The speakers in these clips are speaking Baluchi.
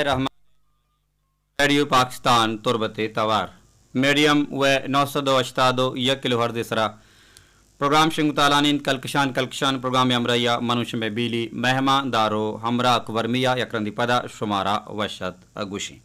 الرحمن۔ ریڈیو پاکستان تربت ءِ توار، میڈیم ویو نو سد و ہشتاد و یک کلو ہرٹز ءِ سرا پروگرام شنگ تالان انت۔ کلکشان، کلکشان پروگرام ءِ ہمراہی ءَ من شمئے بیلی مہمان دارو ہمراہ اکبر میاں، یک رندی پدا شمارا وش ات گوشیں۔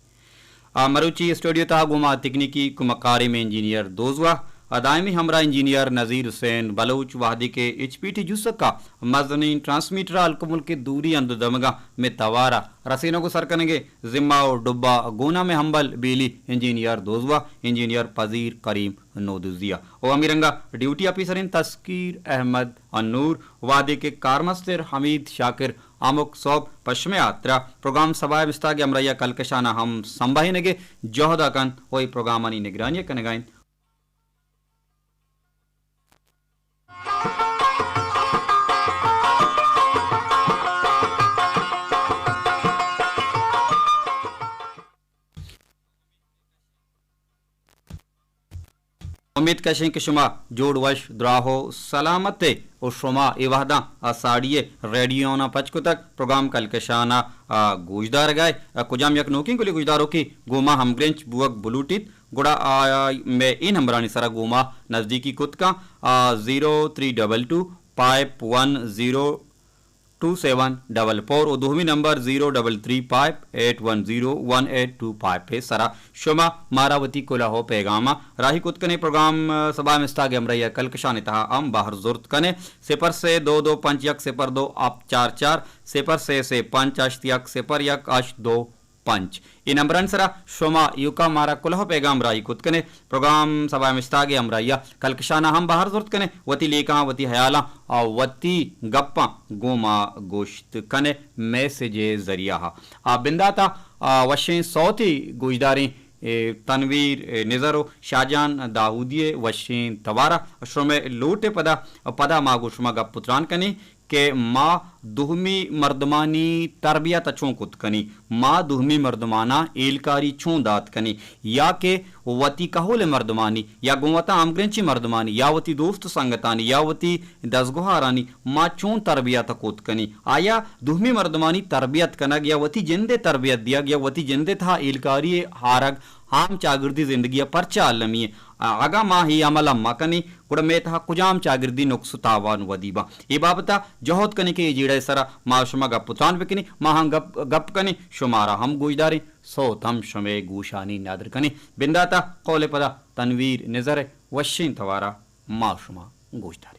آ، مروچی اسٹوڈیو تہا گوں ما تکنیکی کمکار ایں مئے انجینئر دوزواہ، آ، دائمی ہمراہ انجینئر نذیر حسین بلوچ، وہدے کہ ایچ پی ٹی جوسک ءَ مزنیں ٹرانسمیٹر ءَ ہلک ملک ءِ دوری ہند ءُ دمگاں مئے توار ءَ رسینگ ءُ سر کنگ ءِ ذمہ ءُ ڈبہ گون ءَ مئے ہمبل بیلی انجینئر دوزواہ، انجینئر پذیر کریم نودزی ءَ۔ ءُ ہمے رنگ ءَ ڈیوٹی آفیسر انت تسکیر احمد انور، وہدے کہ کارمستر حمید شاکر ہمک سہب پہ شمئے ہاترا پروگرام سبا ءِ مستاگ ءِ ہمراہی ءَ کلکشان ءَ ہم سمبہینگ ءِ جہد ءَ کنت ءُ اے پروگرامانی نگرانی ءَ کنگ ءَ انت۔ امیت کشیں کہ شما جوڑ وش دراہ ءُ سلامت ئے ءُ شما اے وہداں آ ساڑی ءِ ریڈیوناں پچ کتگ، پروگرام کلکشان ءَ، آ، گوشدارگ ءَ ئے۔ آ، کجام یک نوکیں کلیں گوشداروکے گوں ما ہمگرنچ بوگ بلوٹیت، گڑا آ، مئے اے نمبرانی سرا گوں ما نزدیکی کت کن، آ، zero three double two five one zero two seven double four ءُ دومی نمبر zero double three five eight one zero one eight two five ءِ سرا شما مارا وتی کلوہ ءُ پیغاماں راہی کت کن ئے۔ پروگرام، آ، سبا ءِ مستاگ ءِ ہمراہی ءَ کلکشان ءِ تہا ہم بہر زرت کن ئے۔ صفر سے دو دو پنچ یک صفر دو ہفت چار چار، صفر سے سے پنچ ہشت یک صفر یک ہشت دو پنچ۔ اے نمبرانی سرا شما ایوکا مارا کلوہ ءُ پیغام راہی کت کن ئے۔ پروگرام سبا ءِ مستاگ ءِ ہمراہی ءَ کلکشان ءَ ہم بہر زرت کن ئے۔ وتی لیکہاں، وتی ہیالاں ءُ وتی گپاں گوں ما گوشت کن ئے میسج ءِ ذریعہ ءَ۔ آ، بندات ءَ، آ، وشیں سوتے گوشداریں، اے، تنویر، اے، نزر ءُ شاہجان داؤدی ءِ وشیں توار ءَ شمئے لوٹ ءِ پدا، پدا ما گوں شما گپ ءُ تران کنیں۔ کہ ما دومی مردمانی تربیت ءَ چون کت کنیں، ما دومی مردماناں ہیلکاری چون دات کنیں، یا کہ وتی کہول ءِ مردمانی یا گوں وتا ہمگرنچیں مردمانی یا وتی دوست ءُ سنگتانی یا وتی دزگوہارانی ما چون تربیت ءَ کت کنیں؟ آیا دومی مردمانی تربیت کنگ یا وتی جند ءِ تربیت دیگ یا وتی جند ءِ تہا ہیلکاری ءِ آرگ عام چاگردی زندگی ءَ پرچا المی ایں؟ اگاں ما اے عمل ءَ مہ کنیں، گڑا مئے تہا کجام چاگردی نقص ءُ تاوان ودی باں؟ اے بابت ءَ جہد کنیں کہ اے جیڑہ ءِ سرا ما شما گپ ءُ تران بکنیں، ما ہم گپ، گپ کنیں، شمارا ہم گوشداریں، سوت ہم شمئے گوشانی ندر کنیں۔ بندات ءَ قول ءِ پدا تنویر نزر ءِ وشیں توار ءَ ما شما گوشداریں۔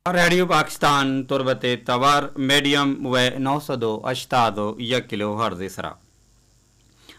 ریڈیو پاکستان تربت ءِ توار میڈیم ویو نو سد و ہشتاد و یک کلو ہرٹز ءِ سرا۔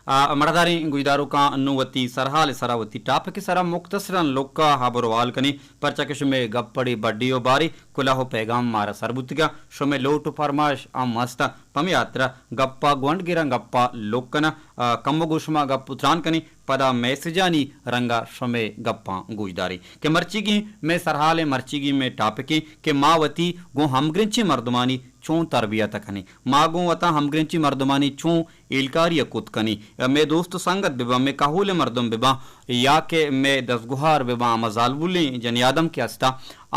آ، مڑداریں گوشداروکاں نوں وتی سرحال ءِ سرا، وتی ٹاپک ءِ سرا مختصراً لکا ہبر و حال کنیں، پرچا کہ شمئے گپ پڑے بڈے و بارے، کلوہ و پیغام مارا سر بوتگاں، شمئے لوٹ و فرمائش ہم ہستاں۔ پمے ہاترا گپا گونڈ گراں، گپا لک کناں، آ، کمو گوں شما گپ و تران کنیں، پدا میسجانی رنگا شمئے گپاں گوشداریں کہ مرچیگیں مئے سرحال ءِ، مرچیگیں مئے ٹاپک ءِ کہ ما وتی گوں ہمگرنچیں مردمانی چون تربیت ءَ کنیں، ما گوں وتا ہمگرنچیں مردمانی چون ہیلکاری ءَ کت کنیں، مئے دوست و سنگت بباں، مئے کہول ءِ مردم بباں، یا کہ مئے دزگوہار بباں، ہما زالبولیں جنی آدم کہ ہستاں،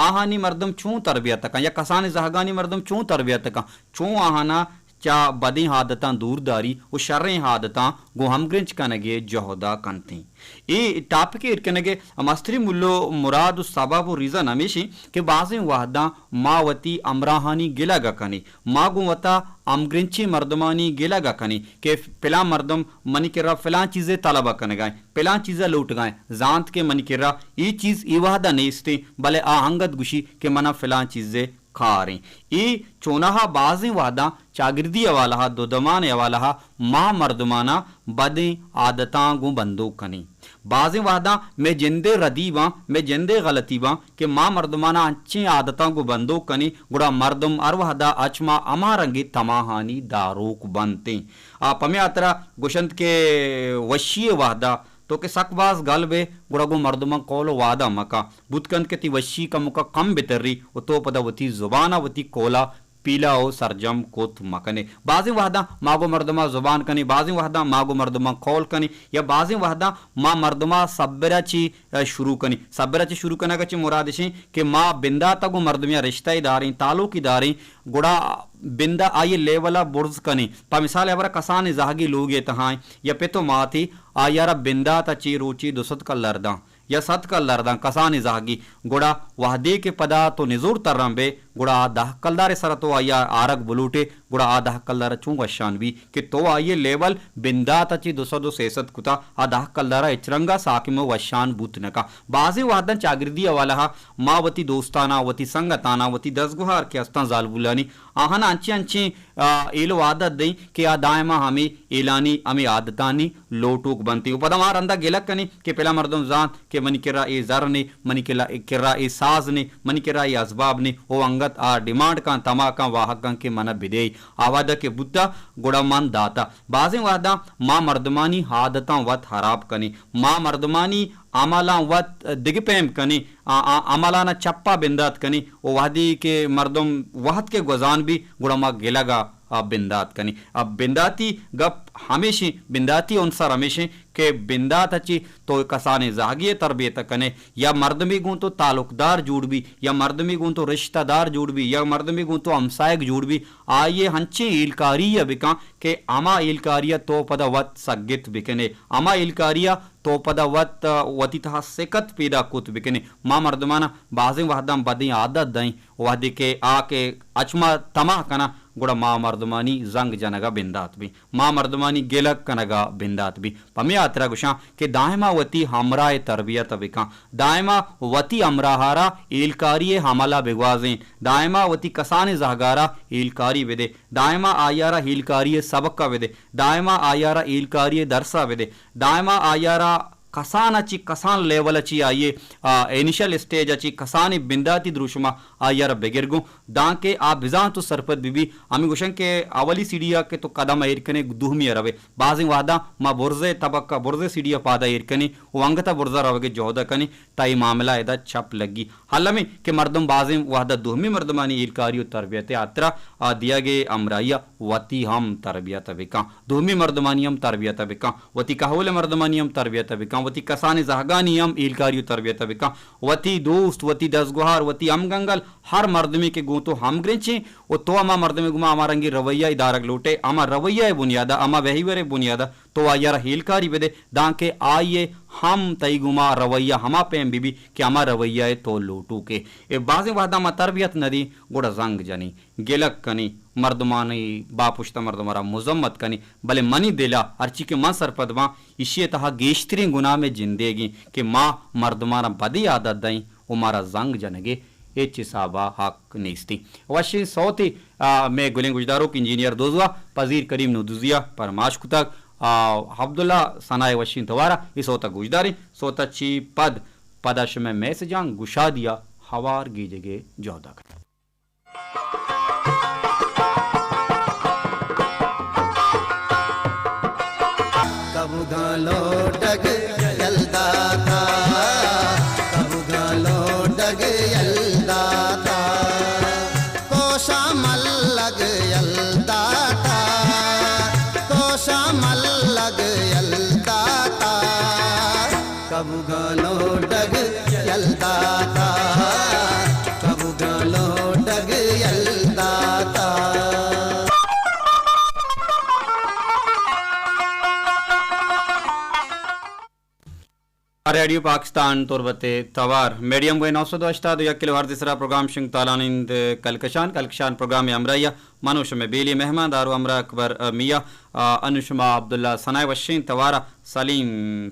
آہانی مردم چون تربیت ءَ کن، یا کسانیں زہگانی مردم چون تربیت ءَ کن، چون آہانا چہ بدیں عادتاں دور داری و شریں عادتاں گوں ہمگرنچ کنگ ءِ جہد ءَ کنتیں۔ اے ٹاپک ءِ ایر کنگ ءِ مستریں مول و مراد و سبب و ریزن ہمیش انت کہ بازیں وہداں ما وتی ہمراہانی گلگ ءَ کنیں، ما گوں وتا ہمگرنچیں مردمانی گلگ ءَ کنیں کہ پلان مردم منی کرا فلان چیزے طلب ءَ کنگ ءَ انت، فلان چیز ءَ لوٹگ ءَ انت، زانت کہ منی کرا اے چیز اے وہد ءَ نیست انت، بلے آ انگت گوشی کہ من ءَ فلان چیزے کاریں۔ اے چوناہا بازیں وہداں چاگردی حوالہ ء، دودمان حوالہ ء ما مردماناں بدیں عادتاں گوں بندوک کنیں۔ بازیں وہداں مئے جندے ردی باں، مئے جندے غلطی باں کہ ما مردماناں انچیں عادتاں گوں بندوک کنیں، گڑا مردم ہر وہدا اچ ما ہما رنگیں تماہانی داروک بنتیں۔ آ پمے ہاترا گوشنت کہ وشی ء وہدا تو کہ سک باز گل بئے، گڑا گوں مردماں قول و وعدہ مکن۔ بوت کنت کہ تئی وشی کمکا کم بتری و تو پدا وتی زبان ء وتی قول ء پیلہ و سرجم کت مکنے۔ بازیں وہداں ما گوں مردماں زبان کنیں، بازیں وہداں ما گوں مردماں قول کنیں، یا بازیں وہداں ما مردماں سبر ء چی، ء، شروع کنیں۔ سبر ء چی شروع کنگ ء چی مراد اشیں کہ ما بندات ء گوں مردمے ء رشتہ ء داریں، تعلق ء داریں، گڑا بندا آئی لیول ء برز کنیں۔ پہ مثال ء ہبرا کسانیں زہگی لوگے تہائیں یا پت و ماتے آئی ء را بندات ء چی روچی دو سد کلدار داں یا سد کلدار داں کسانیں زہگی، گڑا وہدے کہ پدا تو نزور تران بئے، گڑا آ دہ کلدار ء سرا تو آئی ء آرگ بلوٹے، گڑا آ دہ کلدار ء چون وشان بی کہ تو آئی ء لیول بندات ء چی دو سد و سے سد کتا، آ دہ کلدار ء ہچ رنگ ء ساکم و وشان بوت نکا۔ بازیں وہداں چاگردی حوالہ ء ما وتی دوستاناں، وتی سنگتاناں، وتی دزگوہار کہ استاں زالبولانی، آہاں انچیں انچیں، آ، ایل و عادت دئیں کہ آ دائما ہمے ایلانی، ہمے عادتانی لوٹوک بنتیں۔ و پدا ما رندا گلگ کنیں کہ پلا مردم زانت کہ منی کرا اے زر نے، منی کلا-، کرا اے ساز نے، منی کرا اے اسباب نے، او انگت آ ڈیمانڈ کن، تما کن، واہگ کن کہ منا بدے۔ آ وہدا کہ بوتا، گڑا من داتا۔ بازیں وہداں ما مردمانی عادتاں وت ہراب کنیں۔ ما مردمانی عملاں وت دگہ پیم کنیں، آ، آ عملاناں چپا بندات کنیں۔ و وہدے کہ مردم وہد کہ گوزان بی، گڑا ما گلگا آ بندات کنیں۔ آ بنداتی گپ ہمیشیں، بنداتی عنصر ہمیشیں کہ بندات ء چی تو کسانیں زہگی ء تربیت ء کنے، یا مردمے گوں تو تعلقدار جوڑ بی، یا مردمے گوں تو رشتہ دار جوڑ بی، یا مردمے گوں تو ہمسائگ جوڑ بی، آئی ء ہنچیں ہیلکاری ء بکن کہ ہما ہیلکاری ء تو پدا وت سگت بکنے، ہما ہیلکاری ء تو پدا وت، وتی تہا سکت پیدا کت بکنے۔ ما مردماناں بازیں وہداں بدیں عادت دئیں، وہدے کہ آ کہ اچ ما تماہ کناں، گڑا ما مردمانی زنگ جنگ ء بندات بیں، ما مردمانی گلگ کنگ ء بندات بیں۔ پمے ہاترا گوشاں کہ دائما وتی ہمراہ ء تربیت ء بکن، دائما وتی ہمراہ ء را ہیلکاری ء عمل ء بگوازین، دائما وتی کسانیں زہگار ء ہیلکاری بدے، دائما آئی ء را ہیلکاری ء سبق ء بدے، دائما آئی ء را ہیلکاری ء درس ء بدے، دائما آئی ء را کسان ء چی کسان لیول ء چی آئی ء، آ، انیشل اسٹیج ء چی کسانیں بنداتی دروشم ء آئی ء را بگر گوں، دانکہ آ بزانت و سرپد بہ بی۔ ہمے گوشن کہ اولی سیڑھی ء کہ تو قدم ء ایر کنے، دومی ء روے۔ بازیں وہداں ما برزے طبقہ، برزے سیڑھی ء پاد ء ایر کنیں و انگت ء برز ء روگ ء جہد ء کنیں، تا اے معاملہ ادا چپ لگی۔ الم انت کہ مردم بازیں وہد ء دومی مردمانی ہیلکاری و تربیت ء ہاترا آ دیگ ء ہمراہی ء وتی ہم تربیت ء بکن، دومی مردمانی ہم تربیت ء بکن، وتی کہول ء مردمانی ہم تربیت ء بکن، وتی کسانیں زہگانی ہم ہیلکاری و تربیت ء بکن، وتی دوست، وتی دزگوہار، وتی ہمگنگل، ہر مردمے کہ گوں تو ہمگرنچیں و تو ہما مردمے گوما ہما رنگیں رویہ ء دارگ لوٹے، ہما رویہ ء بنیاد ء، ہما بیہیور ء بنیاد ء تو آئی ء را ہیلکاری بدے، دانکہ آئی ء ہم تئی گوما رویہ ہما پیم بہ بی کہ ہما رویہ ء تو لوٹوکے۔ اے بازیں وہداں ما تربیت نہ دیں، گڑا زنگ جنیں، گلگ کنیں، مردمانی باپشت ء مردم ء را مذمت کنیں، بلے منی دل ء ہرچی کہ من سرپد باں، ایشی ء تہا گیشتریں گناہ مئے جندیگیں کہ ما مردماناں بدیں عادت دئیں و مارا زنگ جنگ ء ہچ حساب ء حق نیستیں۔ وشیں سوتے، آ، مئے گلیں گوشداروک انجینئر دوزواہ پذیر کریم نودوزی ء پرماش کتگ۔ آ، عبداللہ ثنا ء وشیں توار ء اے سوت ء گوشداریں۔ سوت ء چی پد، پدا شمئے میسجاں گشادی ء ہوار گیجگ ء جہد ء کنیں۔ کبگاں لوٹگ یل داتا، کبگاں لوٹگ یل داتا، کوشاں ملگ یل داتا، کوشاں ملگ یل داتا۔ کبگاں لوٹگ یل داتا، کبگاں لوٹگ یل داتا۔ ریڈیو پاکستان تربت ء توار میڈیم ویو نو سد و ہشتاد و یک کلو ہرتز ء سرا پروگرام شنگ تالان انت کلکشان۔ کلکشان پروگرام ء ہمراہی ء من و شمئے بیلی مہمان دارو ہمراہ اکبر، ء، میاں، ء، انو شما عبداللہ ثنا ء وشیں توار ء سلیم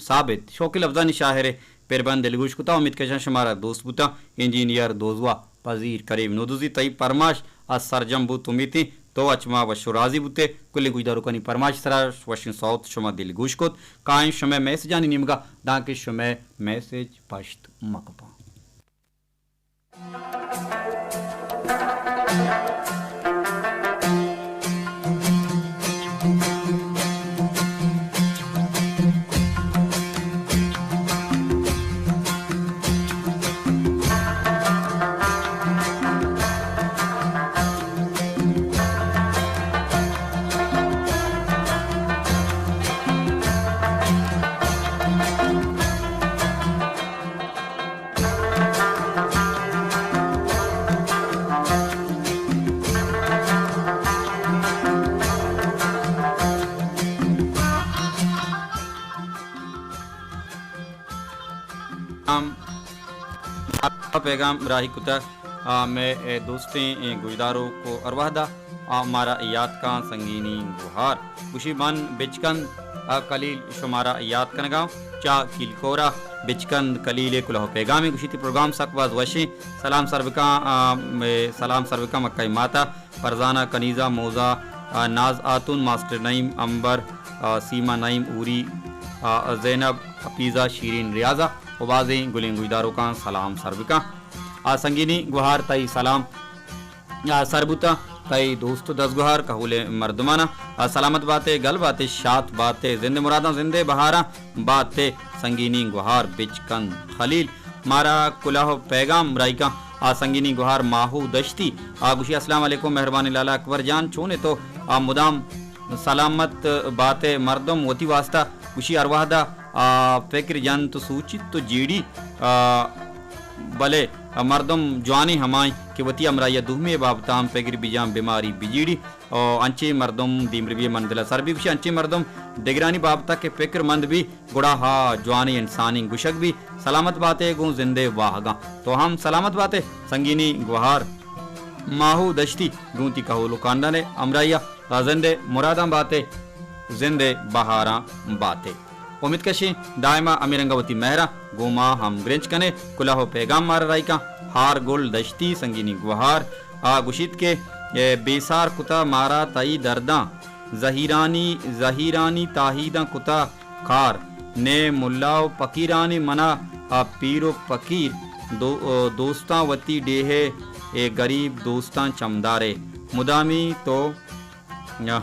ثابت شوقی لفظانی شاعر ء پربند دلگوش کتا۔ امید کشاں شمارا دوست بوتا۔ انجینئر دوزواہ پذیر کریم نودوزی، تئی پرماش ءَ سرجم بوت، امیت ایں تو اچ ما وش ءُ رازی بوتے۔ کلیں گوشداروکانی پرماش سرا وشیں سوت شما دلگوش کت۔ کائیں شمئے میسجانی نیمگا، دانکہ شمئے میسج پشت مکپاں۔ ہم پیغام راہی کتہ، آ، مئے، اے، دوستیں، اے، گوشداروک ءُ ہر وہدا، آ، مارا یات کاں سنگینی گوہار۔ گوشی من بچکند، آ، کلیل شمارا یات کنگاں، چا کیلکورا بچکند کلیل کلوہ پیغامے۔ گوشی تئی پروگرام سک باز وشیں۔ سلام سر بکاں، آ، مئے سلام سر بکاں مکہ ماتا۔ فرزانہ، کنیزہ، موزہ، آ، ناز آتون، ماسٹر نعیم، امبر، آ، سیما نعیم، اوری، آ، زینب، حفیظہ، شیرین، ریاضہ ءُ بازیں گلیں گوشداروکاں سلام سر بکاں۔ آ، سنگینی گوہار تئی سلام، آ، سر بوتاں تئی دوست ءُ دزگوہار کہولیں مردماناں۔ آ، سلامت باتے، گل باتے، شات باتے، زندے مراداں، زندے بہاراں باتے، سنگینی گوہار بچکند خلیل۔ مارا کلوہ ءُ پیغام راہی کاں۔ آ، سنگینی گوہار ماہو دشتی۔ آ، گوشی السلام علیکم مہربانی لالا اکبر جان، چون ئے تو؟ آ، مدام سلامت باتے۔ مردم وتی واسطہ گوشی ہر وہدا، آ، فکر جنت ءُ سوچیت ءُ جیڑی، آ، بلے مردم جوانیں ہمائیں کہ وتی ہمراہی ءَ دومی بابتاں ہم فکر بجان، بیماری بجیڑی۔ او انچیں مردم دیمروی ءِ منزل ءَ سر بی۔ گوشی انچیں مردم دگرانی بابت ءَ کہ فکر مند بی، گڑا ہا جوانیں انسانیں گوشگ بی۔ سلامت باتے گوں زندے واہگاں۔ تو ہم سلامت باتے سنگینی گوہار ماہو دشتی، گوں تی کہول ءُ کاندان ءِ ہمراہی ءَ زندے مراداں باتے، زندے بہاراں باتے۔ امیت کشیں دائما ہمے رنگا وتی مہراں گوں ما ہمگرنچ کنے۔ کلوہ ءُ پیغام مارا راہی کاں ہار گل دشتی، سنگینی گوہار۔ آ، گوشیت کہ، اے، بے سار کتا مارا تئی درداں، زہیرانی، زہیرانی تاہیداں کتا کار، نے ملا ءُ پکیرانی منا، آ، پیر ءُ پکیر دو-، دوستاں وتی ڈیہے، اے، گریب دوستاں چمدارے، مدامی تو آ،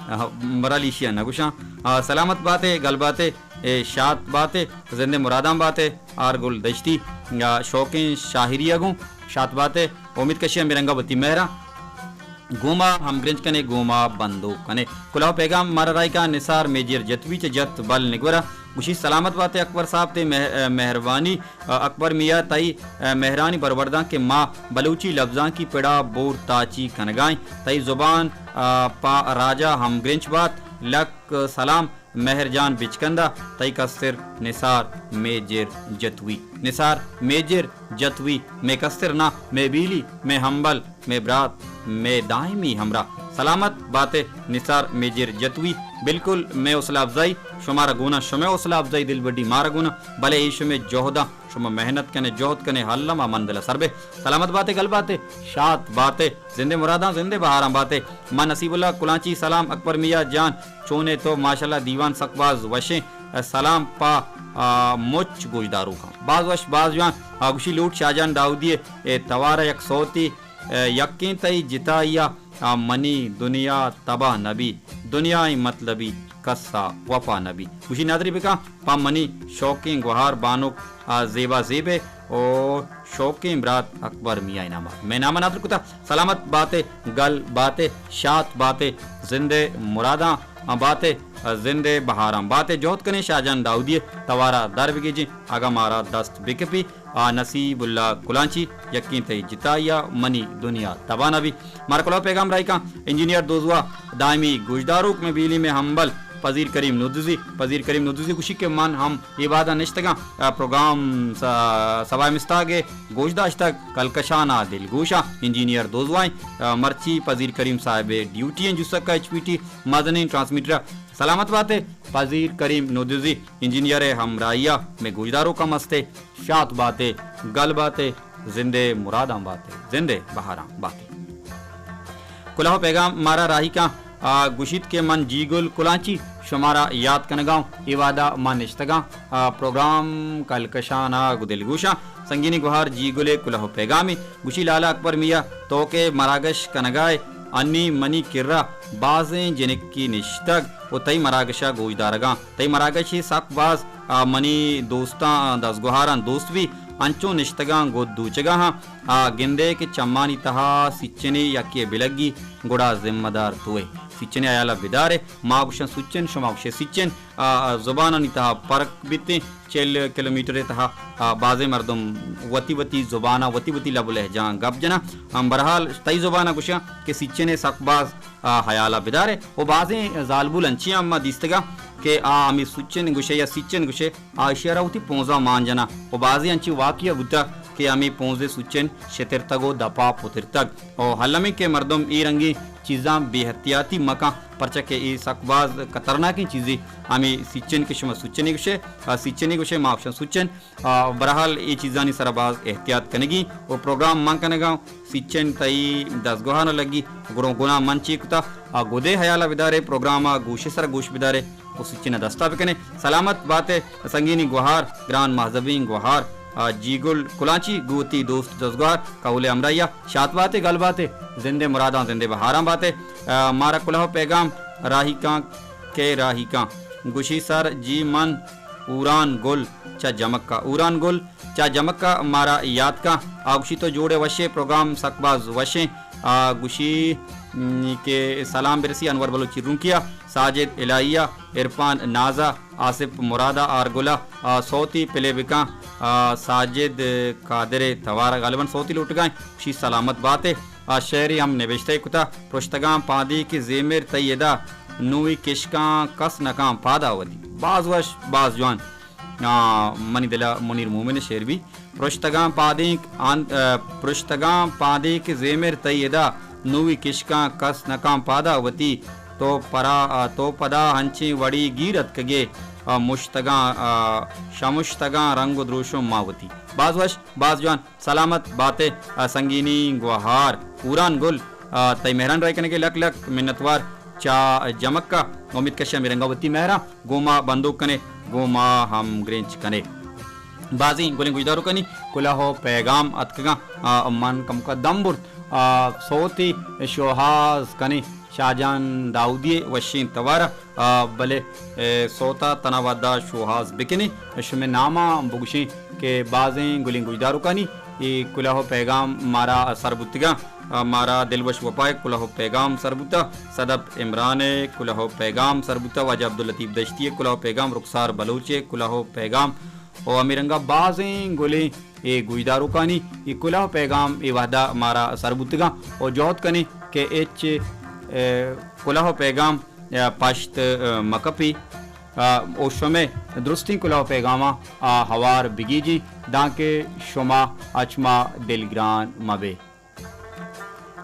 آ، برال ایشی ءَ نہ گوشاں۔ آ، سلامت باتے، گل باتے، اے، شات باتے، زندے مراداں باتے، آر گل دشتی، آ، شوقیں شاعری ءَ گوں شات باتے، امیت کشی ہمے رنگا وتی مہراں گوں ما ہمگرنچ کنے، گوں ما بندوک کنے۔ کلوہ ءُ پیغام مارا راہی کاں نثار میجر جتوی چہ جت بل نگورا۔ گوشی سلامت باتے اکبر صاحب، تئی مہ-، مہربانی۔ اکبر میاں، تئی مہرانی برورداں کہ ما بلوچی لبزانکی پڑا بور تاچی کنگائیں۔ تئی زبان، آ، پہ راجا ہمگرنچ بات۔ لک سلام مہر جان بچکندا، تئی کستر نثار میجر جتوی۔ نثار میجر جتوی، مئے کستر نہ، مئے بیلی، مئے ہمبل، مئے برات، مئے دائمی ہمراہ۔ سلامت باتے نثار میجر جتوی۔ بالکل مئے حوصلہ افزائی شمارا گونا، شمئے حوصلہ افزائی دلبڈی مارا گونا، بلے اے شمئے جہداں، شما محنت کنے، جہد کنے، الما منزل ءَ سر بے۔ سلامت باتے، گل باتے، شات باتے، زندے مراداں، زندے بہاراں باتے۔ من نصیب اللہ کلانچی، سلام اکبر میاں جان، چونے تو؟ ماشاءاللہ دیوان سک باز وشیں۔ سلام پہ، آ، مچ گوشداروکاں۔ باز وش، باز جوان۔ آ، گوشی لوٹ شاہجان داؤدی ءِ، اے توار ءَ یک سوتی، اے یکیں تئی جتائی ءَ، آ، منی دنیا تباہ نبی، دنیا ءِ مطلبی کس ءَ وفا نبی۔ گوشی نادری بکاں پہ منی شوقیں گوہار بانک، آ، زیبا زیبے او شوقیں برات اکبر میاں ءِ نام ءَ۔ مئے نام ءَ نادر کتا۔ سلامت باتے، گل باتے، شات باتے، زندے مراداں باتے، زندے بہاراں باتے۔ جہد کنیں شاہجان داؤدی ءِ توار ءَ در بگیجیں، اگاں مارا دست بکپی۔ آ، نصیب اللہ کلانچی، یکیں تئی جتائی ءَ منی دنیا تباہ نبی۔ مارا کلوہ ءُ پیغام راہی کاں انجینئر دوزواہ، دائمی گوشداروک، مئے بیلی، مئے ہمبل پذیر کریم نودزی۔ پذیر کریم نودزی گوشی کہ من ہم اے وہدا نشتگاں، آ، پروگرام س-، سبا مستاگ ءَ گوش داشتگ، کلکشان ءَ دلگوش آں۔ انجینئر دوزواہ، آ، مرچی پذیر کریم صاحب ءِ ڈیوٹی ایں جسک ءَ ایچ پی ٹی مزنیں ٹرانسمیٹر ءَ۔ سلامت باتے پذیر کریم نودزی، انجینئر ءِ ہمراہی ءَ مئے گوشداروک ہم استے۔ شات باتے، گل باتے، زندے مراداں باتے، زندے بہاراں باتے۔ کلہو پیغام مارا راہی کاں، آ، گوشیت کہ من جی گل کلانچی شمارا یات کنگاؤں، اے وہدا من نشتگاں، آ، پروگرام کلکشانا گو دلگوشاں۔ سنگینی گوہار جی گلے کلہو پیغامی گوشی، لالا اکبر میاں تو کہ مراگش کنگائے، انی منی کرا بازیں جنکی نشتگ و تئی مراگشا گوش دارگاں۔ تئی مراگشی سک باز، آ، منی دوستاں دزگوہاراں دوست بی، انچو نشتگاں گد دوچگا ہاں۔ آ، گندے کہ چمانی تہا سچنے یکے بلگی، گڑا ذمہ دار توئے۔ سچنے حیالا بدارے، ما گوشن سچن، شما گوشے سچن۔ آ، آ، زبانانی تہا پرک بیتیں۔ چل کلومیٹر تہا، آ، بازیں مردم وتی وتی زبانا، وتی وتی لب و لہجاں گپ جناں۔ ہم، بہرحال تئی زبانا گوشاں کہ سچنے سک باز، آ، حیالا بدارے۔ و بازیں زالبول انچیاں ما دیستگاں کہ آ ہمے سچن گوشے یا سچن گوشے، آ ایشی ء را وتی پونزاں مان جناں و بازیں انچیں واقعہ بوتگ کہ ہمے پونزے سچن شترتگ و دپا پترتگ۔ و الم انت کہ مردم اے رنگیں چیزاں بے احتیاطی مکن، پرچا کہ اے سک باز خطرناکیں چیزے۔ ہمے سچن کہ شما سچنے گوشے، آ، سچنے گوشے، ما گوشاں سچن۔ آ، بہرحال اے چیزانی سرا باز احتیاط کنگی و پروگرام من کنگاں۔ سچن تئی دزگوہاں نہ لگی، گڑا گناہ من چے کتا؟ آ، گدے حیالا بدارے، پروگراما گوشے سرا گوش بدارے و سچنا دستا بکنے۔ سلامت باتے سنگینی گوہار، گران مہذبیں گوہار، آ، جی گل کلانچی گوں وتی دوست دزگوہار کہول ہمراہیا شات باتے، گل باتے، زندے مراداں زندے بہاراں باتے۔ آ، مارا کلہو پیغام راہی کاں، کے راہی کاں گوشی سر جی من اوران گل چہ جمکا، اوران گل چہ جمکا مارا یات کاں۔ آ گوشی تو جوڑے وشے، پروگرام سک باز وشیں۔ آ گوشی، م، کہ سلام برسی انور بلوچی رونکیا، ساجد الہیا، عرفان نازا، آصف مرادا، آرگلا، آ، سوتی پلے بکاں، آ، ساجد قادر توارا، غالباً سوتی لوٹگائیں، گوشی سلامت باتے۔ آ شعرے ہم نبشتہ کتا، پرشتگاں پادے کہ زیمر تئی ادا، نوی کشکاں کس نکاں پادا وتی۔ باز وش، باز جوان۔ آ، منی دل ء منیر مومن ء شعر بی۔ پرشتگاں پادینک آن-، آ، پرشتگاں پادینک زیمر تئی ادا، نوی کشکاں کس نکاں پادا وتی۔ تو پرا، آ، تو پدا ہنچیں وڑی گیر اتکگے، آ، مشتگاں، آ، شمشتگاں رنگ و دروشم ما وتی۔ باز وش، باز جوان، سلامت باتے، آ، سنگینی گوہار، پوران گل، آ، تئی مہران رائے کنگے لک لک منتوار چا جمک ء۔ امید کشاں ہمے رنگا وتی مہراں گوں ما بندوک کنے، گوں ما ہم گرنچ کنے۔ بازیں گلیں گوشداروکانی کلہ و پیغام اتکگاں، آ، من کمکا دم برت، آ، سوتے شوہاز کنیں شاہجان داؤدی ء وشیں توار ء، آ، بلے، اے، سوتا تنا وھدا شوہاز بکنیں، شمئے ناماں بگوشیں کہ بازیں گلیں گوشداروکانی اے کلہ و پیغام مارا سر بوتگاں۔ آ، مارا دلوش وپا ء کلہ و پیغام سر بوتہ، صدف عمران ء کلہ و پیغام سر بوتہ، واجہ عبداللطیف دشتی ء کلہ و پیغام، رخسار بلوچ ء کلہ و پیغام و ہمے رنگا بازیں گلیں اے گوشداروکانی اے کلہ و پیغام اے وھدا مارا سر بوتگاں و جہد کنیں کہ ہچ، اے، کلہ و پیغام، اے، پشت، اے، مکپی، آ، و شمئے درستیں کلہ و پیغاماں آ ہوار بگیجیں دانکہ شما اچ ما دلگران مبے۔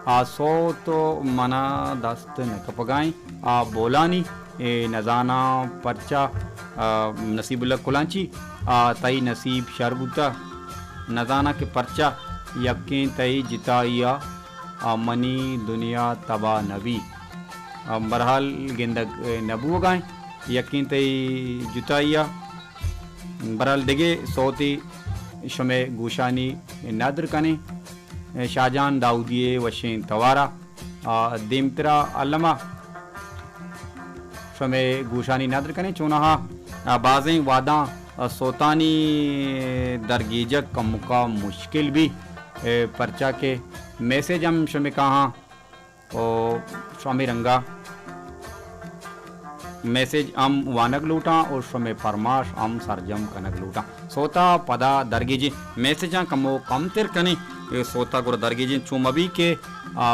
آ سوت منا دست نہ کپگائیں۔ آ بولانی، اے، نزاناں پرچا، آ، نصیب اللہ کلانچی، آ، تئی نصیب شر بوتہ۔ نزاناں کہ پرچا یکیں تئی جتائی ء، آ، منی دنیا تباہ نہ بی۔ آ، بہرحال گندگ، اے، نہ بوگائیں۔ یکیں تئی جتائی ء۔ بہرحال دگہ سوتے شمئے گوشانی ندر کنیں۔ شاہجان داؤدی ء وشیں توارا، آ، دیمترا الما شمئے گوشانی ندر کنیں۔ چوناہا، آ، بازیں وہداں، آ، سوتانی درگیجگ کمکا مشکل بی، اے، پرچا کہ میسج ہم شمئے کاہاں و شمئے رنگا میسج ہم وانگ لوٹاں و شمئے پرماش ہم سرجم کنگ لوٹاں۔ سوتا پدا درگیجیں میسجاں کمو کمتر کنیں۔ اے سوتا گڑا درگیجیں چو مبی کہ، آ،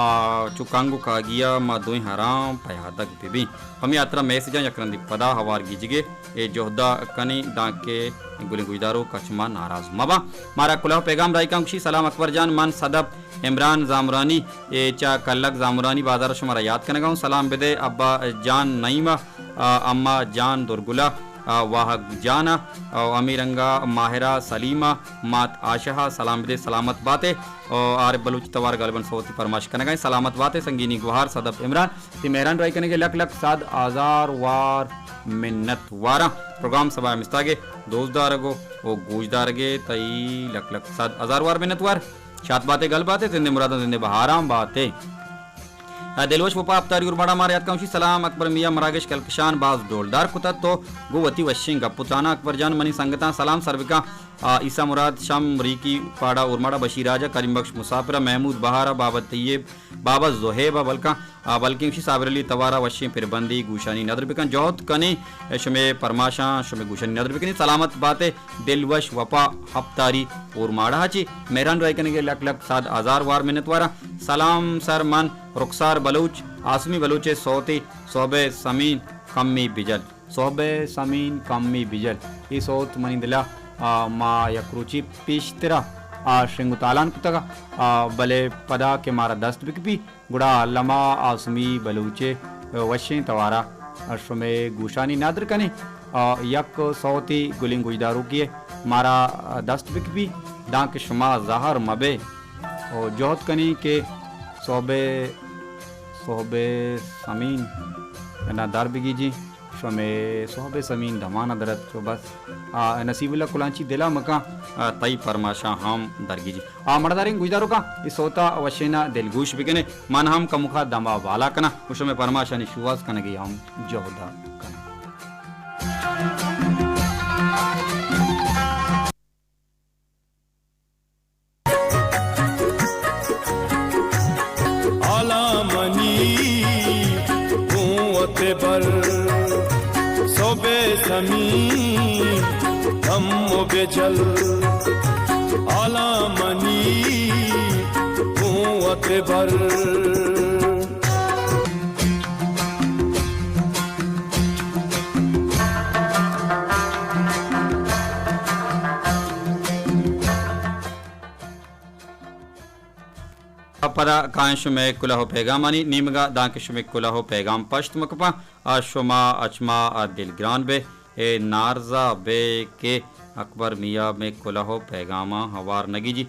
چو کنگ و کاگیا ما دوئیں ہرام پیادگ ببیں۔ پمی ہاترا میسجاں یک رندی پدا ہوار گیجگے۔ اے جہدا کنیں دانکہ گلیں گوشداروک اچ ما ناراض مباں۔ مارا کلہ و پیغام رائیکاں گوشی، سلام اکبر جان، من صدف عمران زامرانی، اے، چہ کلک زامرانی بازار شمارا یات کنگا ہوں۔ سلام بدے ابا جان نعیمہ، آ، اما جان درگلا، آ، واہگ جان ءَ، او ہمے رنگ ءَ ماہرہ سلیم ءَ، مات آشہ ءَ سلام بدے، سلامت بات ئے۔ او عارف بلوچ توار غالباً صوتی پرماش کنگ ءَ اِنت، سلامت بات ئے، سنگینی گوہار صدف عمران۔ تئی مہران راہی کنگ ءِ لک لک صد ہزار وار منت واراں۔ پروگرام سبا ءِ مستاگ ءِ دوست دارگ ءُ، ءُ گوش دارگ ءِ تئی لک لک صد ہزار وار منت وار۔ شات بات ئے، گل بات ئے، زندے مراداں زندے بہاراں بات ئے۔ دلوش وپا ہپتاری اورماڑا مارا یات کنشی، سلام اکبر میاں مراگش کلکشان باز ڈولدار کتت تو گو وتی وشیں گپ و ترانا۔ اکبر جان منی سنگتاں سلام سر بکاں۔ آ، عیسیٰ مراد شم ریکی پاڑا اورماڑا بشیر راجہ کریم بخش مسافرہ محمود بہارہ بابا طیب بابا زہیبہ بلکاں، آ، بلکیں گوشی صابر علی توارا وشیں پربندی گوشانی ندر بکن جہد کنیں شمے پرماشاں شمے گوشانی ندر بکنی۔ سلامت بات ئے۔ دلوش وپا ہپتاری اورماڑہ ءَ چہ مہران راہی کنگ ءِ لک لک صد ہزار وار منت واراں۔ سلام سر، من رخسار بلوچ، آسمی بلوچ ءِ سوتے سہب ءِ سمین کمی بجل۔ سہب ءِ سمین کمی بجل۔ اے سوت منی دل ءَ، آ، ما یک روچے پیشتر ءَ، آ، شنگ و تالان کتگ ءَ، آ، بلے پدا کہ مارا دست بکپی، گڑا الما آسمی بلوچ ءِ وشیں توارا شمئے گوشانی ندر کنیں۔ آ، یک سوتے گلیں گوشداروکے مارا دست بکپی، دانکہ شما زہر مبے۔ او جہد کنیں کہ سہب، سہب سمین نا در بگیجیں۔ شمے سہب سمین دمان ءَ درت چو بس۔ آ، نصیب اللہ کلانچی دلا مکاں، آ، تئی پرماشاں ہم درگیجی۔ آ، مڑداریں گوشداروکاں، اے سوتا وشینا دلگوش بکنے، من ہم کمکا دما بالا کناں، و شمے پرماشانی شوہاز کنگی ہم جہدا کناں۔ حالاں منی گوں وت بر، سہب سمین دم و بجل۔ حالاں منی گوں وت بر۔ پدا کائیں شمئے کلہ و پیغامانی نیمگا، دانکہ شمئے کلہ و پیغام پشت مکپاں۔ آ، شما اچما، آ، دلگران بے۔ اے نارزا بے کہ اکبر میاں مئے کلہ و پیغاماں ہوار نگیجی۔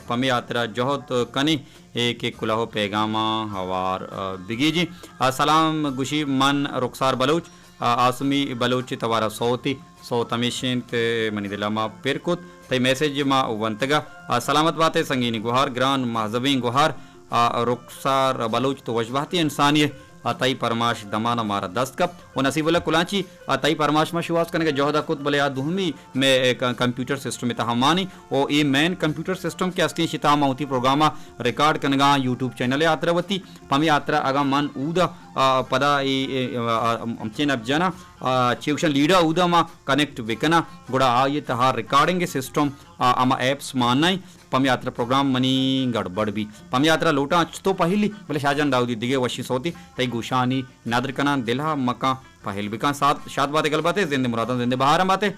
پمی ہاترا جہد کنیں اے کہ کلہ و پیغاماں ہوار، آ، بگیجی۔ آ، سلام گوشی من رخسار بلوچ، آ، آسمی بلوچ توارا سوتی۔ سوت ہمیش انت، منی دل ء ما پر کت، تئی میسج ما ونتگ ء۔ آ، سلامت بات ئے سنگینی گوہار، گران مہذبیں گوہار، آ، رخسار بلوچ تو وشبہتیں انسانے ئے۔ آ، تئی پرماش دمان ء مارا دست کپت۔ و نصیب اللہ کلانچی، آ، تئی پرماش ما شوہاز کنگ ء جہد ء کت، بلے آ دومی مئے، اے، ک-، کمپیوٹر سسٹم ء تہا مانی۔ و اے مین کمپیوٹر سسٹم کہ استیں، اشی تہا ما وتی پروگرام ء ریکارڈ کنگاں، یوٹیوب چینل ء ہاترا وتی۔ پمی ہاترا اگاں من اود ء، آ، پدا اے، اے، آ، ہمچین اپ جناں، آ، چے گوشن لیڈا اودا ما کنیکٹ بکناں، گڑا آئی تہا ریکارڈنگ سسٹم، آ، ہما ایپس مان نہ انت، پمی ہاترا پروگرام منی گڑبڑ بی۔ پمی ہاترا لوٹاں اچ تو پہلی، بلے شاہجان داؤدی دگہ وشی سوتی تئی گوشانی ندر کناں، دل ء مکاں پہل بکاں۔ سات، شاد بات گل بات ئے، زند مراداں زند بہاراں بات ئے۔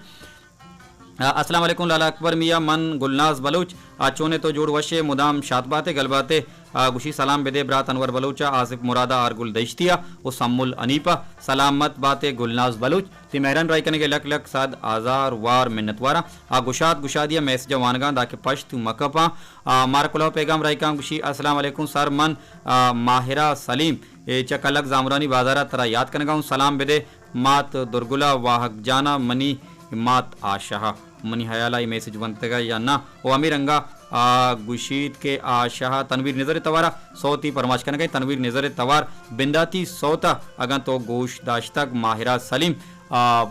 آ، السلام علیکم لالا اکبر میاں، من گلناز بلوچ۔ آ، چون ئے تو؟ جوڑ وش ئے؟ مدام شات بات ئے، گل بات ئے۔ آ، گوشی سلام بدے برات انور بلوچ ء، آصف مراد ء، آرگل دشتی ء و سمل حنیف ء۔ سلامت بات ئے گلناز بلوچ، تئی مہران راہی کنگ ء لک لک صد ہزار وار منت واراں۔ آ، گشاد گشادی ء میسج ء وانگاں داکہ پشت مکپاں۔ آ، مارا کلوہ پیغام راہی کاں، گوشی السلام علیکم سر، من، آ، ماہرہ سلیم، اے، چہ کلک زامرانی بازار ء ترا یات کنگا اوں، سلام بدے۔ مات درگل ء، واہگ جان ء، منی مات آشہ ء۔ منی ہیال ء اے میسج ونتگ ء یا نہ؟ و ہمے رنگ ء آ گوشیت کہ آشہ ء تنویر نزر ء توار ء سوتی پرماش کنگ ء، تنویر نزر ء توار بنداتی سوت ء اگاں تو گوش داشتگ ماہرہ سلیم، آ،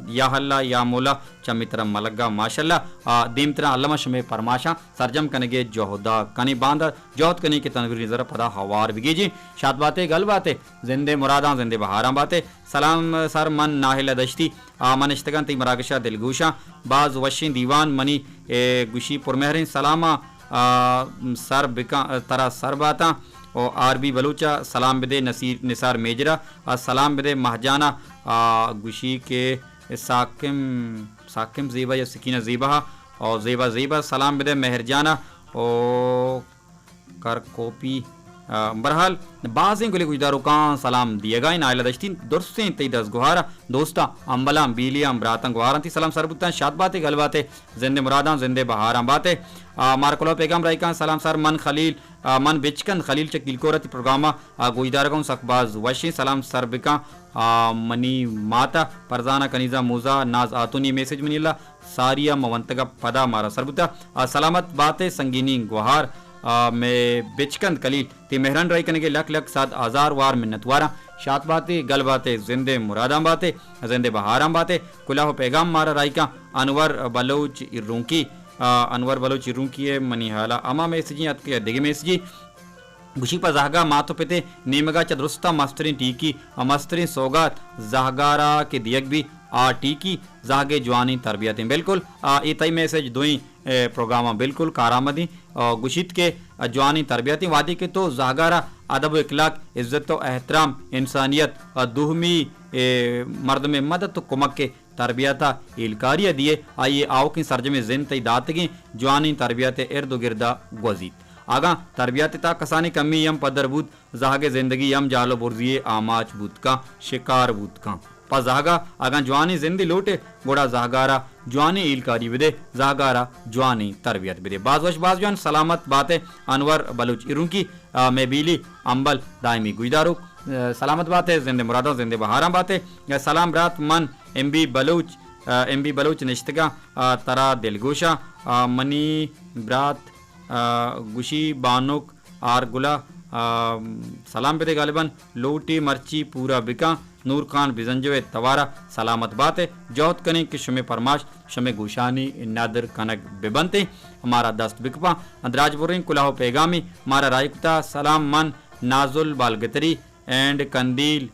یا اللہ یا مولا چمی ترا ملگ ء ماشاءاللہ، آ، دیم ترا الم ء شمے پرماشاں سرجم کنگ ء جہد ء کنیں، باندا جہد کنیں کہ تنویر نزر ء پدا ہوار بگیجیں۔ شات بات ئے، گل بات ئے، زندے مراداں زندے بہاراں بات ئے۔ سلام سر، من ناہل ء دشتی آ، من نشتگاں تئی مراگش ء دلگوشاں۔ باز وشیں دیوان منی، اے، گوشی پرمہریں سلاماں، آ، سر بکاں، ترا سر باتاں۔ او آر بی بلوچ ء سلام بدے، نصیر، نثار میجر ء سلام بدے، مہجان ء، آ، گوشی کہ ساکم، ساکم زیبا یا سکینہ زیبا ء، او زیبا زیبا سلام بدے، مہر جان ء، او کرکوپی آ، برحال، بازیں گلیں گوشداروکاں سلام دیگائیں۔ نائلہ دشتی، درستیں تئی دزگوہار ء دوستاں، امبلاں، بیلیاں، براتاں، گوہاراں تئی سلام سر بوتاں۔ شات باتے، گل باتے، زندے مراداں، زندے بہاراں باتے۔ آ، مارا کلوہ پیغام رائیکاں، سلام سر، من خلیل، آ، من بچکند خلیل چہ کیلکور ء تئی پروگرام ء، آ، گوشدارگاں، سک باز وشیں، سلام سر بکاں۔ آ، منی مات ء، فرزانہ، کنیزہ، موزہ، ناز آتونی میسج منی اللہ۔ ساری ء مونتگ ء پدا مارا سر بوتہ۔ آ، سلامت باتے سنگینی گوہار، آ، مئے بچکند کلیل، تئی مہران رائی کنگے لک لک صد ہزار وار منت واراں۔ شات باتے، گل باتے، زندے مراداں باتے، زندے بہاراں باتے۔ کلاہ و پیغام مارا رائیکاں انور بلوچ ایرونکی، آ، انور بلوچ ایرونکی ء منی حالا ہما میسجی اتکے یا دگہ میسجی۔ گوشی پہ زہگا مات و پتے نیمگا چہ درستاں مستریں ٹیکی و مستریں سوگات زہگارا کہ دیگ بی آ ٹیکی زہگے جوانیں تربیتیں۔ بالکل، آ، اے تئی میسج دوئیں، اے، پروگراماں بالکل کارآمدیں۔ آ، گوشیت کہ جوانیں تربیتیں وہدے کہ تو زہگارا ادب و اخلاق، عزت و احترام، انسانیت، آ، دومی، اے، مردمے مدد و کمک تربیت ء ہیلکاری ء دیئے، آئی ء آؤکیں سرجمیں زند تئی داتگیں جوانیں تربیت ء ارد و گرد ء گوزیت۔ اگاں تربیت ء تہا کسانیں کمی ہم پدر بوت، زہگ ء زندگی ہم جہل و برزی ء آماچ بوت کن، شکار بوت کن۔ پہ زہگ ء اگاں جوانیں زندے لوٹ ئے، گڑا زہگار ء جوانیں ہیلکاری بدے، زہگار ء جوانیں تربیت بدے۔ باز وش، باز جوان، سلامت بات ئے انور بلوچ ایرونکی۔ آ، مئے بیلی امبل دائمی گوشداروک، آ، سلامت بات ئے، زندے مراداں زندے بہاراں بات ئے۔ آ، سلام برات، من ایم بی بلوچ، آ، ایم بی بلوچ نشتگاں، آ، ترا دلگوشاں۔ آ، منی برات، آ، گوشی بانک آرگلا، آ، سلام بدے، غالباً لوٹی مرچی پورا بکاں۔ نور خان بزنجو ء توار ء سلامت بات ء جہد کنیں کہ شمے پرماش شمے گوشانی ندر کنگ بہ بنت ء مارا دست بکپاں۔ دراج بریں کلاہ و پیغامے مارا راہی کتا۔ سلام، من نازل بالگتری اینڈ کندیل،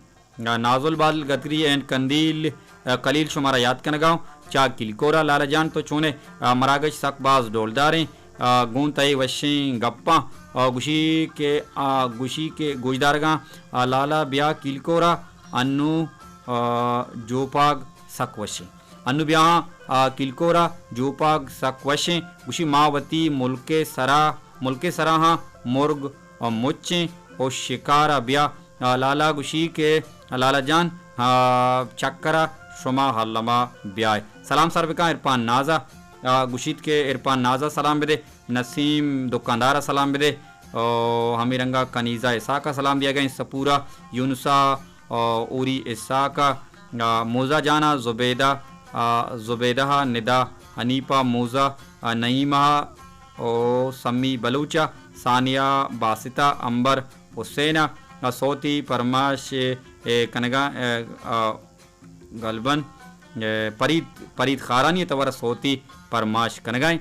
نازل بالگتری اینڈ کندیل، کلیل شمارا یات کنگا اوں۔ چا کلکورا لالا جان تو چونے؟ مراگش سک باز ڈولداریں۔ آ، گوں تئی وشیں گپاں، آ، گوشی کہ، آ، گوشی کہ گوشدارگاں، آ، لالا بیا کیلکورا انو، آ، جوپاگ سک وشیں۔ انو بیاہاں، آ، کیلکورا جوپاگ سک وشیں۔ گوشی ما وتی ملک سرا، ملک سرا ہاں مرگ، آ، مچیں او شکارا بیا۔ آ، لالا گوشی کہ لالا جان، آ، چکرا شما الما بیائے۔ سلام سر بکاں عرفان نازا۔ آ، گوشیت کہ عرفان نازا سلام بدے۔ نسیم دکاندار ء سلام بدے۔ او ہمے رنگا کنیزہ اسحاق ء سلام دیگ ء انت، سپورا یونسا، او اوری اسحاق ء، آ، موزہ جان ء، زبیدہ، آ، زبیدہ ء، ندا، حنیفہ، موزہ، آ، نعیمہ ء، او سمی بلوچ ء، ثانیہ، باسطہ، امبر، حسین ء، آ، صوتی پرماش، اے، کنگا، اے، آ، گالبن، اے، پرید، پرید خارانی ء توار ء صوتی پرماش کنگا ایں۔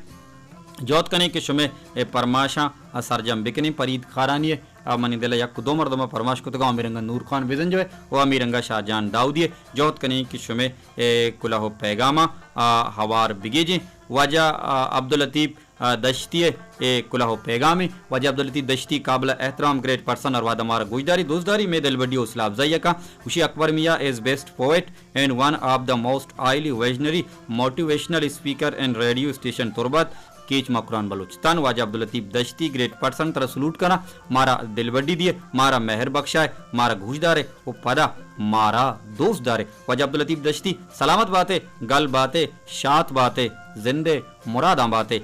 جہد کنیں کہ شمے اے پرماشاں سرجم بکنیں۔ پرید خارانی ء منی دل ء یک دو مردم ء پرماش کتگاں، ہمے رنگ ء نور خان بزنجو ء و ہمے رنگ ء شاہ جان داؤدی ء۔ جہد کنیں کہ شمے اے کلہ و پیغاماں آ ہوار بگیجیں۔ واجہ، آ، عبداللطیف آ، دشتی ء اے کلہ و پیغامے۔ واجہ عبداللطیف دشتی قابل احترام گریٹ پرسن، ہر وہد ء مارا گوشداری، دوستداری، مئے دلبڈی، حوصلہ افزائی ء کاں۔ گوشی اکبر میاں is best poet and one of the most highly visionary motivational speaker in radio station تربت، کیچ مکران بلوچستان۔ واجہ عبداللطیف دشتی گریٹ پرسن ترا سلوٹ کناں، مارا دلبڈی دیئے، مارا مہر بخشائے، مارا گوشدارے و پدا مارا دوست دارے۔ واجہ عبداللطیف دشتی سلامت باتے، گل باتے، شات باتے، زندے مراداں باتے۔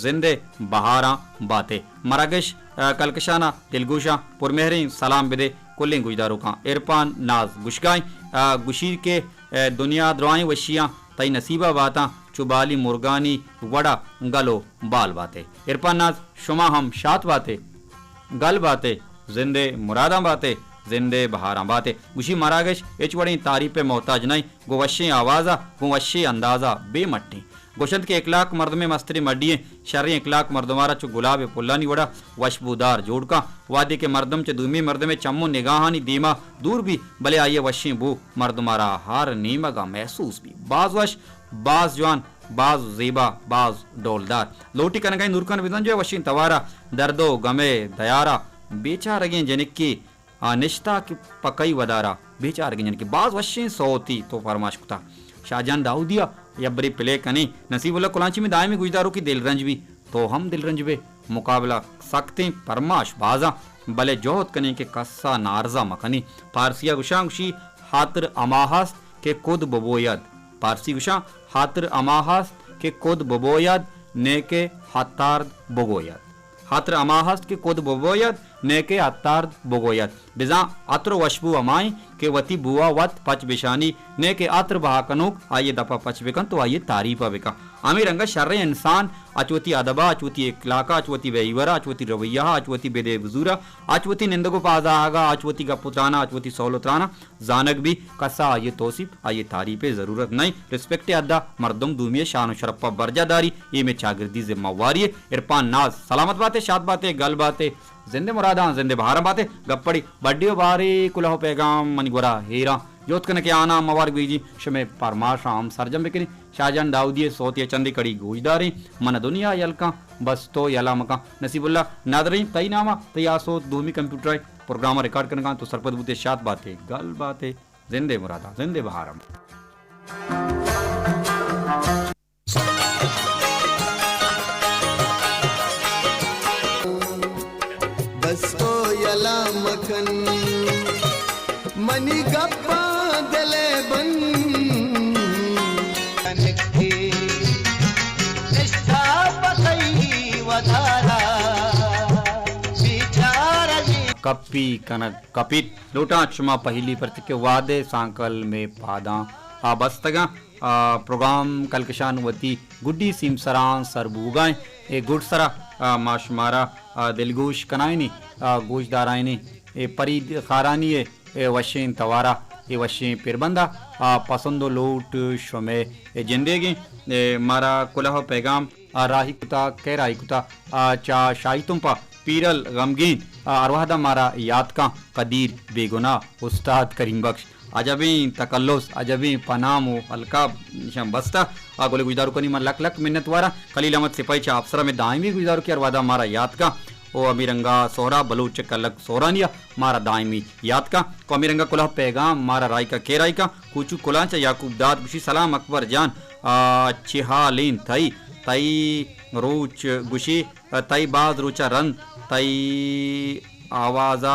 زندے بہاراں باتے۔ مراگش، آ، کلکشانا دلگوشاں پرمہریں سلام بدے کلیں گوشداروکاں۔ عرفان ناز گوشگائیں، آ، گوشی کہ، آ، دنیا درائیں وشیاں تئی نصیبا باتاں، چو بالی مرگانی وڑا گل و بال باتے۔ عرفان ناز شما ہم شات باتے، گل باتے، زندے مراداں باتے، زندے بہاراں باتے۔ گوشی مراگش ہچ وڑیں تعریف ء محتاج نئیں، گوں وشیں آوازا، گوں وشیں اندازا بے مٹیں۔ گوشنت کہ اخلاق مردمے مستریں مڈی انت، شریں اخلاق مردمارا چو گلاب ء پلانی وڑا وشبودار جوڑ کن۔ وہدے کہ مردم چہ دومی مردمے چم و نگاہانی دیما دور بی، بلے آئی ء وشیں بو مردمارا ہر نیمگا محسوس بی۔ باز وش، باز جوان، باز زیبا، باز ڈولدار۔ لوٹی کنگائیں نورخان بزنجو ء وشیں توارا، درد و غم ء دیارا، بیچارگیں جنکے آ نشتہ کہ پہ کئی ودارا، بیچارگیں جنکے۔ باز وشیں سوتی تو فرماش کتا۔ شاہ جان داؤدی ء یک برے پلے کنیں۔ نصیب اللہ کلانچی میں دائمی گوشداروکی دلرنج بی۔ تو ہم دلرنج بے۔ مقابلہ سکتیں، پرماش بازاں، بلے جہد کنیں کہ کسا نارزا مکنیں۔ پارسیا گشاں گشی، ہاتر ہما ہست کہ کد ببوید۔ پارسی گشاں، ہاتر ہما ہست کہ کد ببوید، نے کہ ہتارد بگوید۔ ہاتر ہما ہست کہ کد ببوید، نے کہ ہتارد بگوید۔ بزاں عطر و وشبو ہمائیں کہ وتی بوا وت پچ بشانی، نے کہ عطر بہا کنوک آئی دپا پچ بکنت و آئی تعریفا بکن۔ ہمے رنگا شریں انسان اچ وتی ادبا، اچ وتی اخلاقا، اچ وتی ویورا، اچ وتی رویہا، اچ وتی بدے بزورا، اچ وتی نندگ و پازاہگا، اچ وتی گپ و ترانا، اچ وتی سول و ترانا زانگ بی، کسا آئی توسیپ، آئی تعریفے ضرورت نئیں۔ ریسپیکٹ حدا مردم دومی شان و شرفا برجا داری، اے مے چاگردی ذمہ واری۔ عرفان ناز سلامت باتے، شاد باتے، گل باتے، زندے مراداں، زندے بہاراں باتے۔ گپڑی بڈی و باری کلہ و پیغام منی گورا ہیراں۔ جوت کن کہ آناں موار گویجی شمے پرماشاں ہم سرجم بکنی۔ شاہ جان داؤدی ء سوتے ء چندے کڑی گوشداریں۔ من دنیا یل کن، بس تو یلا مکن۔ نصیب اللہ نادریں، تئی نام ء تئی آ سوت دومی کمپیوٹر ء پروگرام ء ریکارڈ کنگاں، تو سرپد بوتے، شات باتے، گل باتے، زندے مراداں، زندے بہارم۔ بس تو یلا مکن، منی گپاں دل ء بند۔ کنکے نشتہ پتئی ودارا، بیچارہ جی۔ کپی کنگ کپیت۔ لوٹاں شما پہلی پرچہ کہ وہدے سانکل مے پاداں آ بستگاں۔ آ، پروگرام کلکشان وتی گڈی سیمسراں سر بوگائیں۔ اے گڈ سرا، آ، ما شمارا، آ، دلگوش کنائینی، آ، گوشدارائینی۔ اے پرید خارانی اے، اے وشیں توارا، اے وشیں پیربندا، آ، پسند و لوٹ شمے اے جندیگیں۔ اے مارا کلہ و پیغام، آ، راہی کتا، کئے راہی کتا، آ، چا شاہی تمپا پیرل غمگین، آ، ہر وہدا مارا یات کن قدیر بے گناہ استاد کریم بخش۔ عجبیں تکلس، عجبیں پنام و القاب نشان بستہ۔ آ گلے گوشداروکانی من لک لک منت واراں۔ خلیل احمد سپاہی چہ اپسرا میں دائمی گوشداروکی ہر وہدا مارا یات کن۔ او ہمے رنگا سہراب بلوچ چہ کلک سہرانیا مارا دائمی یات کن۔ کو ہمے رنگا کلہ پیغام مارا رائکا کے رائکا کوچو کلانچا یعقوب داد گوشی، سلام اکبر جان، آ، چے حالیں تئی؟ تئی روچ گوشی، تئی باز روچا رند تئی آوازا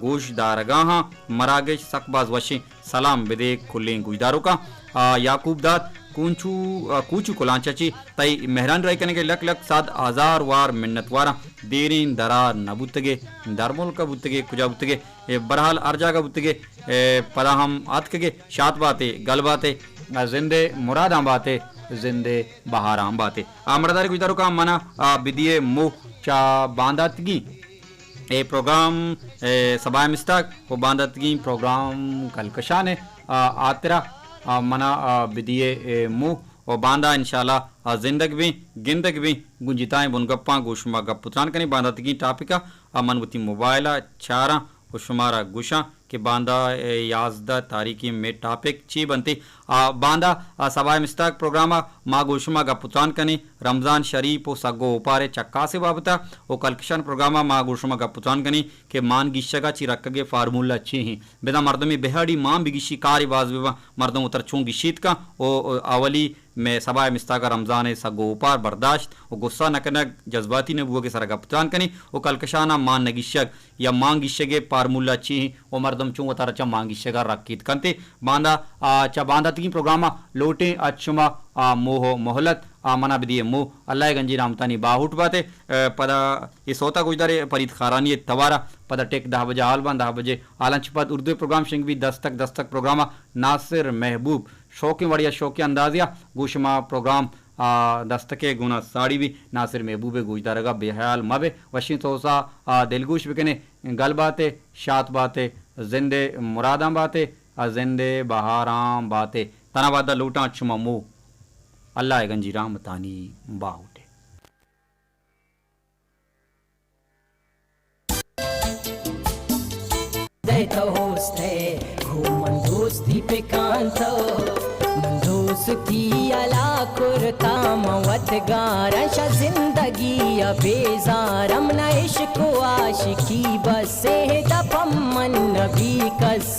گوش دارگا ہاں۔ مراگش سک باز وشیں۔ سلام بدے کلیں گوشداروکاں۔ آ، یعقوب داد کونچو، آ، کوچو کلانچا چی تئی مہران رائی کنگے لک لک صد ہزار وار منت واراں۔ دیریں درا نہ بوتگے، در ملک بوتگے، کجا بوتگے، اے، بہرحال ہر جاگہ بوتگے، اے، پدا ہم آتکگے۔ شات باتے، گل باتے، آ، زندے مراداں باتے، زندے بہاراں باتے۔ آ، مڑدارے گوشداروکاں منا، آ، بدیے مو چا بانداتگی اے پروگرام، اے، سبا ء مستاگ و بانداتگیں پروگرام کلکشان ء، آ، آترا، آ، منا، آ، بدیے، اے، مو و باندا انشاءاللہ، آ، زندگ بیں، گندگ بیں، گوں جتائیں بنگپاں گوں شما گپ و تران کنیں۔ بانداتگیں ٹاپک ء، آ، من وتی موبائل ء چاراں و شمارا گوشاں۔ کہ باندا، اے، یازدہ تاریخ ء مئے ٹاپک چی بنت؟ آ، باندا، آ، سبا ء مستاگ پروگرام ء ما گوں شما گپ و تران کنیں رمضان شریف و سگ و اوپار ء چکاس ء بابت ء و کلکشان پروگرام ء ما گوں شما گپ و تران کنیں کہ مان گیشگ ء چی رکگ ء فارمولا چی ہیں؟ بزاں مردمے بہاڑی مان بگیشی کارے باز بباں، مردم وتر چون گیشیت کن و، و اولی مئے سبا ء مستاگ ء رمضان ء سگ و اوپار برداشت و غصہ نہ کنگ، جذباتی نہ بوگ ء سرا گپ تران کنیں و کلکشان ء مان نہ گیشگ یا مان گیشگ ء پارمولا چی ہیں و مردم چون وتارا چہ مان گیشگ ء رکیت کنت۔ باندا، آ، چہ بانداتگیں پروگرام ء لوٹیں اچ شما، آ، موہ و مہلت، آ، منا بدیے موہ۔ اللہ ء گنجی رحمتانی باہوٹ باتے۔ آ، پدا اے سوتا گوشدارے پرید خارانی ء توارا پدا ٹیک دہ بجہ حال باں، دہ بجے حالانچ پد اردو پروگرام شنگ بی دستک، دستک پروگرام ء ناصر محبوب شوقیں وڑے ء شوقیں اندازے ء گوں شما پروگرام، آ، دستک ء گون ء ساڑی بی۔ ناصر محبوب ء گوشدارگ ء بے حیال مہ بے، وشیں سوسا، آ، دلگوش بکنے۔ گل باتے، شات باتے، زند ء مراداں باتے، آ، زند ء بہاراں باتے۔ تنا وعدہ لوٹاں شما مو اللہ ء گنجی رحمتانی باہوٹے۔ دئے تو ہوست ئے، گوں من دوستی بکن تو۔ من دوستی یلا کرتا، من وتگار شہ زندگی ء بیزار۔ من عشق و عاشقی بس اے دپم، من نبی کس۔